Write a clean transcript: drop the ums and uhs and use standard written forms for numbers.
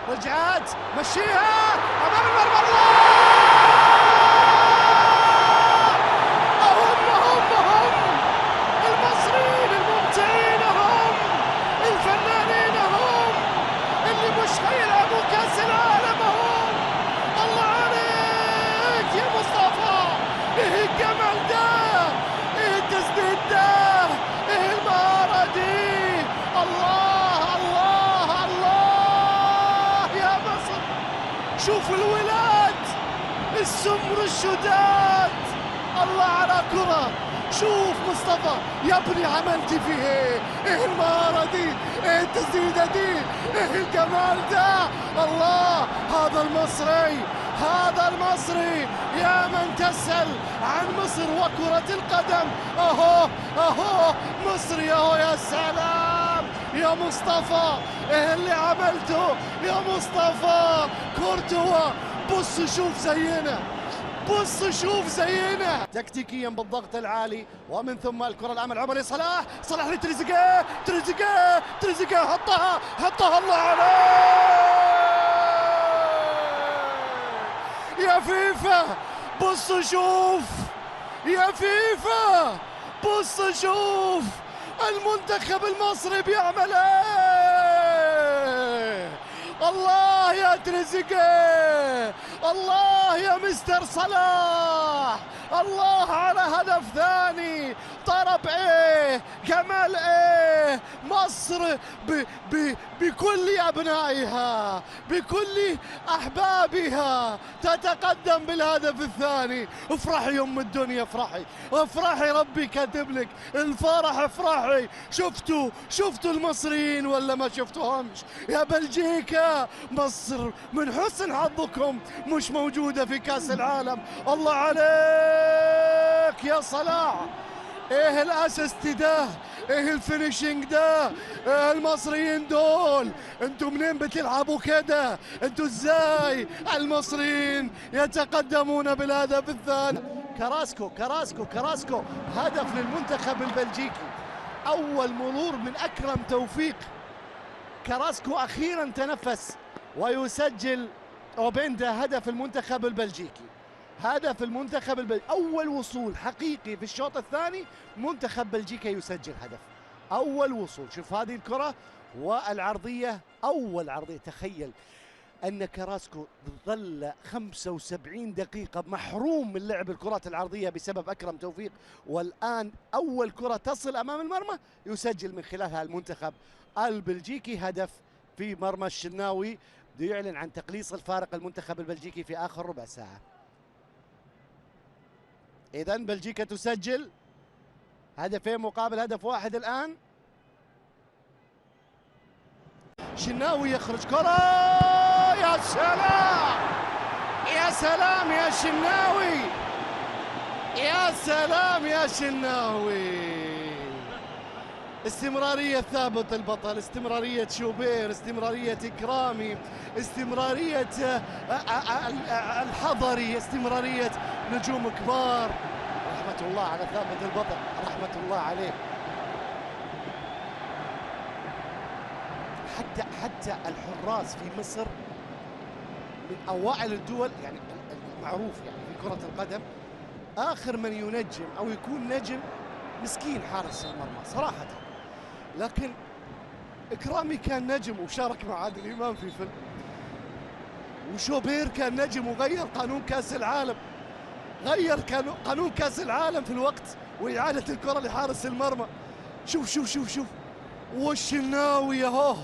رجعت، مشيها امام المرمى. الله، هم هم هم المصريين الممتعين، هم الفنانين، هم اللي مش هيلعبوا كاس العالم، هم. الله عليك يا مصطفى، ايه الجمال ده، ايه التسديد ده، ايه المهارة دي. الله الله الله يا مصر، شوف الولاد السمر الشداد، الله على كرة. شوف مصطفى يا ابني عملت فيه ايه، ايه المهارة دي، ايه التسديدة دي، ايه الجمال ده. الله، هذا المصري، هذا المصري يا من تسأل عن مصر وكرة القدم. اهو اهو مصري اهو. يا سلام يا مصطفى، ايه اللي عملته يا مصطفى. كورتوا، بص شوف زينا، بص شوف زينا. تكتيكيا بالضغط العالي، ومن ثم الكرة الأمل عمر صلاح، صلاح لتريزيجيه، تريزيجيه، تريزيجيه، حطها حطها. الله عليك يا فيفا، بص شوف يا فيفا، بص شوف المنتخب المصري بيعمل ايه. الله يا تريزيجيه، الله يا مستر صلاح، الله على هدف ثاني. طرب ايه، جمال ايه، مصر ب ب بكل ابنائها، بكل احبابها تتقدم بالهدف الثاني. افرحي يا ام الدنيا، افرحي افرحي، ربي كاتب لك الفرح، افرحي. شفتوا شفتوا المصريين ولا ما شفتوهمش يا بلجيكا؟ مصر من حسن حظكم مش موجودة في كأس العالم. الله عليك يا صلاح، ايه ال assist ده، ايه ال finishing ده، إيه المصريين دول، انتوا منين بتلعبوا كده، انتوا ازاي المصريين يتقدمون بالهدف الثاني. كراسكو كراسكو كراسكو، هدف للمنتخب البلجيكي، اول مرور من اكرم توفيق. كراسكو اخيرا تنفس ويسجل اوبندا هدف المنتخب البلجيكي، هدف المنتخب البلجيكي، أول وصول حقيقي في الشوط الثاني منتخب بلجيكا يسجل هدف، أول وصول. شوف هذه الكرة والعرضية، أول عرضية. تخيل أن كراسكو ظل 75 دقيقة محروم من لعب الكرات العرضية بسبب أكرم توفيق، والآن أول كرة تصل أمام المرمى يسجل من خلالها المنتخب البلجيكي هدف في مرمى الشناوي، يعلن عن تقليص الفارق المنتخب البلجيكي في آخر ربع ساعة. إذن بلجيكا تسجل هدفين مقابل هدف واحد الآن. شناوي يخرج كرة، يا سلام يا سلام يا شناوي، يا سلام يا شناوي. استمرارية ثابت البطل، استمرارية شوبير، استمرارية إكرامي، استمرارية الحضري، استمرارية نجوم كبار. رحمة الله على ثابت البطل، رحمة الله عليه. حتى الحراس في مصر من أوائل الدول، يعني المعروف يعني في كرة القدم آخر من ينجم أو يكون نجم مسكين حارس المرمى صراحة، لكن إكرامي كان نجم وشارك مع عادل إمام في فيلم، وشوبير كان نجم وغير قانون كأس العالم، غير قانون كأس العالم في الوقت وإعادة الكرة لحارس المرمى. شوف شوف شوف شوف، والشناوي أهو.